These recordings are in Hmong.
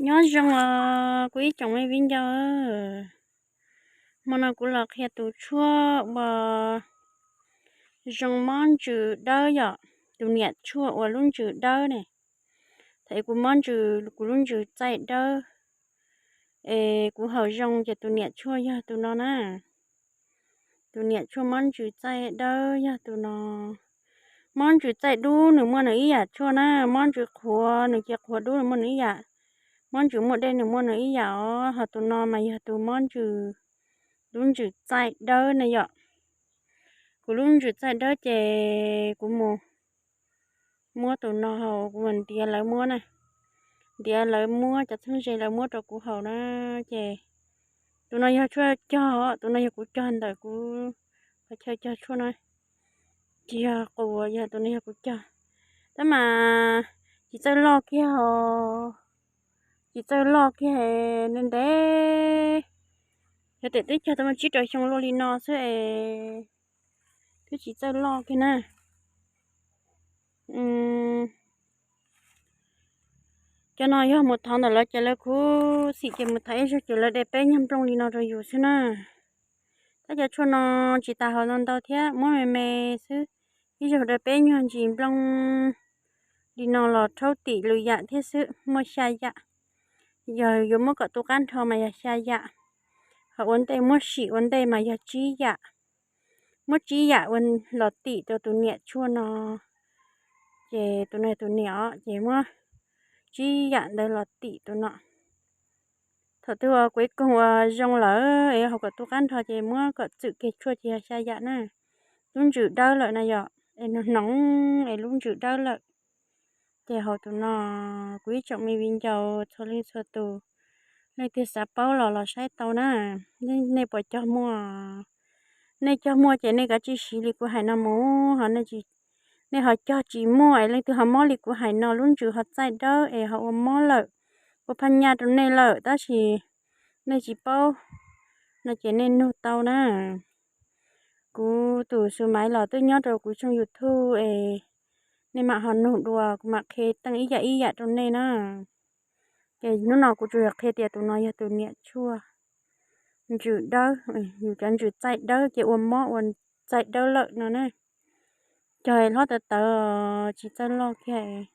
Nyob zoo os kuv ib tsoom me viv ncaus, hmo no kuv los qhia tus tshuaj uas zoo mob ntsws dawb yom, tus niam tshuaj uas lub ntsws dawb ne. Thaum kuv mob ntsws kuv lub ntsws txaij dawb, es kuv haus zoo ces tus niam tshuaj yog tus no na. Tus niam tshuaj mob ntsws txaij dawb yog tus no. Mob ntsws txaij dub nws muaj nws ib yam tshuaj na, mob ntsws qhuav nws ces qhuav dub nws muaj nws ib yam. Mob ntsws muaj dej nws muaj nws ib yam os, ho tus no mas yog tus mob ntsws, lub ntsws txaij dawb na yom. Kuv lub ntsws txaij dawb ces kuv mus muab tus no haus, kuv mus ntiav lawv muab na, ntiav lawv muab cov txheeb ze lawv muab rau kuv haus na. Ces tus no yog tshuaj cog, tus no yog kuv cog ntawm kuv qhov chaw cog tshuaj no, tsis yog quas, yog tus no yog kuv cog. Tab mas tsis txawj loj kiag os, tsis txawj loj kiag ntev ntev, yog tias twb cog tau muaj tsib rau xyoo luaj li no xwb es twb tsis txawj loj kiag na. Cov no yog mus thov ntawm lawv ces lawv khuv xim ces mus thov ib zaug ces lawv de peb nyuag nplooj li no rau yus xwb na. Tab cov tshuaj no tsis tas haus ntau ntau thiab, muab me me xwb, ib zaug de peb nyuag ntsis nplooj li no los rhaub tim lwm yam thiab xwb, muaj xya yam. Yog yuav muab kom tu qab nrho mas yog xya yam, ho ua ntej muab sim ua ntej mas yog tsib yam. Muab tsib yam ua los tim rau tus niam tshuaj no, ces tus no tus niam os, ces muab tsib yam ntawd los tim tus no. Thaum twg uas kuv koog uas zoo lawm es haus kom tu qab nrho ces muab kom txwm kiag tshuaj ces yog xya yam na. Lub ntsws dawb lawm na yom, es hnoos hnoos es lub ntsws dawb lawm, ces haus tus no. Kuv ib tsoom me viv ncaus txhua leej txhua tus, leej twg xav paub los los saib tau na. Nej puas cog muaj? Nej cog muaj ces nej kav tsij siv li kuv hais no mus, ho nej ho cog tsis muaj es leej twg ho mob li kuv hais no, lub ntsws ho txaij dawb es ho ua mob lawm, ua phaj nyaj rau nej lawm tab sis nej tsis paub no ces nej nug tau na. Kuv tus xus maiv los twb nyob rau kuv tshooj YouTube es nej mam ho nug dua, kuv mam qhia teej ib yam ib yam rau nej na. Ces hnub no kuv tsuas yog qhia tias tus no yog tus niam tshuaj ntsws dawb, yus cov ntsws txaij dawb ces ua mob ua txaij dawb lawm no na. Cog hlob tawv tawv tsis txawj loj kiag.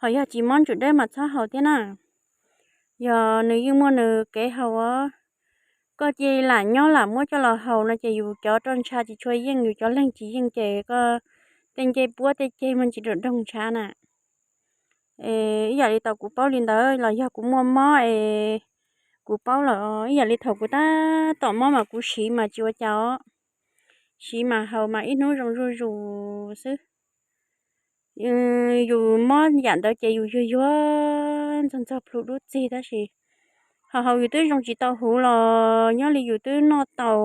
Ho yog tsis mob ntsws dawb mas txhob haus thiab na. Yog nws yeej muaj nws kev haus os. Koj cia li lam nyob lam muab coj los haus no ces yus cov roj ntsha tsis tshua yeej, yus cov leeg tsis yeej ces koj tej ncej puab tej ceg muaj ntsis doog ntshav na. Ib yam li tau kuv paub li ntawd los yog kuv muaj mob es kuv paub lawm, ib yam li thaum kuv tab tom mob mas kuv siv mas tsis ua cas os. Siv mas haus mas ib hnub zoo zuj zus xwb. Yus mob yam ntawd ces yus yuag yuag ntxog ntxog plhu dub txig tab sis ho haus yus twb zoo tsis tau huv los nyob li yus twb noj tau,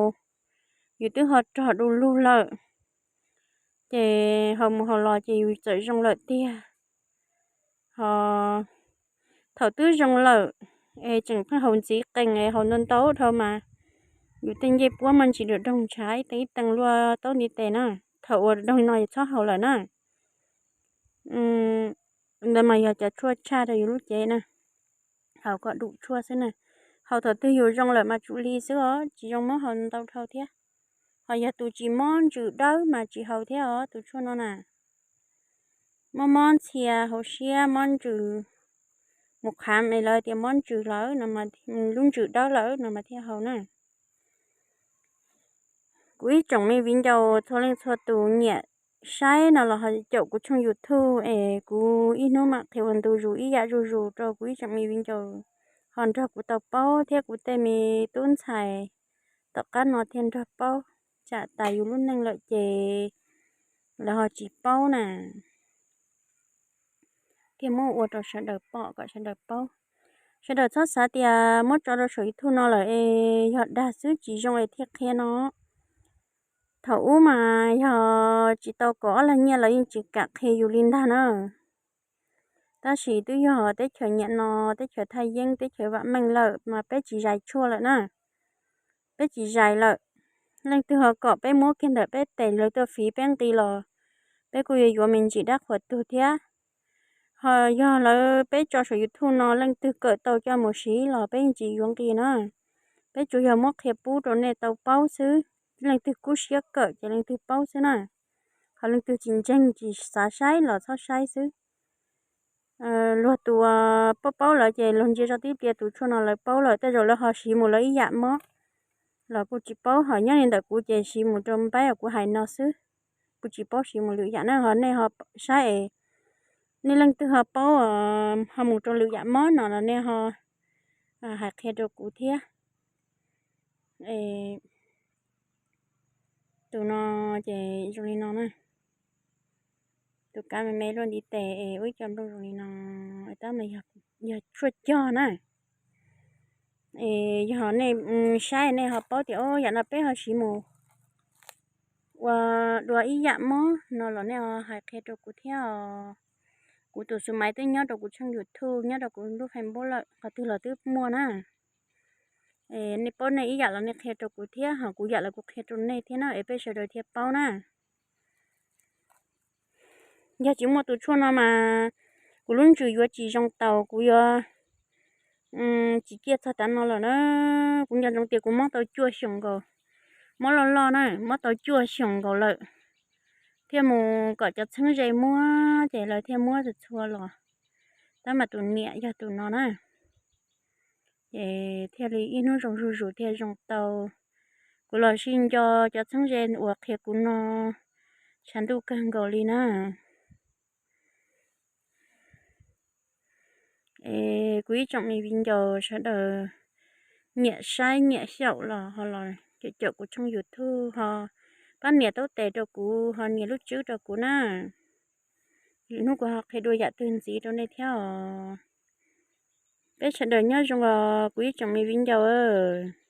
yus twb ho rog du lug lawm, ces haus mus haus los ces yus txawm zoo lawm tiag. Ho thaum twb zoo lawm es tseem pheej haus ntxiv qees es haus ntau ntau dhau mas yus tej ncej puab muaj ntsis doog ntshav ib teev ib teev luaj taub ntiv tes na. Thaum ua doog no es txhob haus lawm na. Ntawd mas yog cov tshuaj tshaj rau yus lub cev na, haus kom dum tshuaj xwb na. Haus thaum twg yus zoo lawm mas tsum li xwb os, tsis zoo muab haus ntau dhau thiab. Ho yog tus tsis mob ntsws dawb mas tsis haus thiab os tus tshuaj no na. Mob mob ntxhia hauv siab, mob ntsws mus qhav es lawv tias mob ntsws lawm no, lub ntsws dawb lawm no mas thiaj haus na. Kuv ib tsoom me viv ncaus txhua leej txhua tus nyiam saib no los ho caum kuv tshooj YouTube es kuv ib hnub mam qhia ua ntu zus ib yam zuj zus rau kuv ib tsoom me viv ncaus ho nrog kuv tau paub thiab kuv tej me tub ntxhais tom qab no thiaj nrog paub, tsam tas yus lub neej lawm ces lawv ho tsis paub na. Thiaj muab ua rau sawv daws pom kom sawv daws paub. Sawv daws txhob xav tias muab tso rau saum YouTube no lawm es yog dag xwb tsis zoo es thiaj qhia no. Thaum ub mas yog tsis tau kom ob lag nyiaj los yeej tsis kam qhia yus li ntag na. Tab sis twb yog teb chaws niaj no, teb chaws thaj yeeb, teb chaws vam meej lawm mas peb tsis zais tshuaj lawm na. Peb tsis zais lawm. Leej twg ho kom peb muab kiag ntawm peb tes lawv tuaj fiv peb nqi los peb kuj yuav yuav me ntsis dab qhuas tug thiab. Ho yog lawv peb tso saum YouTube no leej twg kawm tau coj mus siv los peb yeej tsis yuav nqi na. Peb tsuas yog muab qhia pub rau nej tau paub xwb. Leej twg kub siab kawm ces leej twg paub xwb na. Ho leej twg tsis ntseeg tsis xav saib los txhob saib xwb. Luag tus paub paub lawm ces luag ntsia tso tib pliag tus tshuaj no lawv paub lawm, tej zaum lawv ho siv mus lawv ib yam mob los kuj tsis paub. Ho nyob li ntawm kuv ces siv mus rau npaib os kuv hais no xwb, kuv tsis paub siv mus lwm yam na. Ho nej ho saib es nej leej twg ho paub ho mus rau lwm yam mob no los nej ho hais qhia rau kuv thiab. Tus no ces zoo li no na. Tus kav me me luaj ntiv tes es ua ib co nplooj zoo li no, tab mas yog tshuaj cog na. Es yog nej saib nej ho paub tias o yam no peb ho siv mus ua dua ib yam mob no los nej ho hais qhia rau kuv thiab os. Kuv tus xu maiv twb nyob rau kuv tshooj YouTube, nyob rau kuv lub Facebook lawm, qhov twg los twb muaj na. Nej paub nej ib yam los nej qhia rau kuv thiab, ho kuv yam los kuv qhia rau nej thiab na, es peb sawv daws thiaj paub na. Yog tsis muaj tus tshuaj no mas kuv lub ntsws yuav tsis zoo taus, kuv yuav tsis ciaj txog tav no lawm na. Kuv nco ntsoov tias kuv mob tau cuaj xyoos nkaus, mob loj loj na, mob tau cuaj xyoos nkaus lawm, thiaj mus kom cov txheeb ze muab ces lawv thiaj muab txhua txhua los. Tab mas tus niam yog tus no na, ces thiaj li ib hnub zoo zuj zus thiaj zoo tau. Kuv los sib nco cov txheeb ze uas qhia kuv no tshav ntuj kawg nkaus li na. Es kuv ib tsoom me viv ncaus sawv daws nyiam saib nyiam xyaum los ho los caum caum kuv tshooj YouTube ho pab nias taub tes rau kuv ho nias lub tswb rau kuv na. Lwm hnub kuv ho qhia dua yam twg ntxiv rau nej thiab os. Peb sawv daws nyob zoo os kuv ib tsoom me viv ncaus.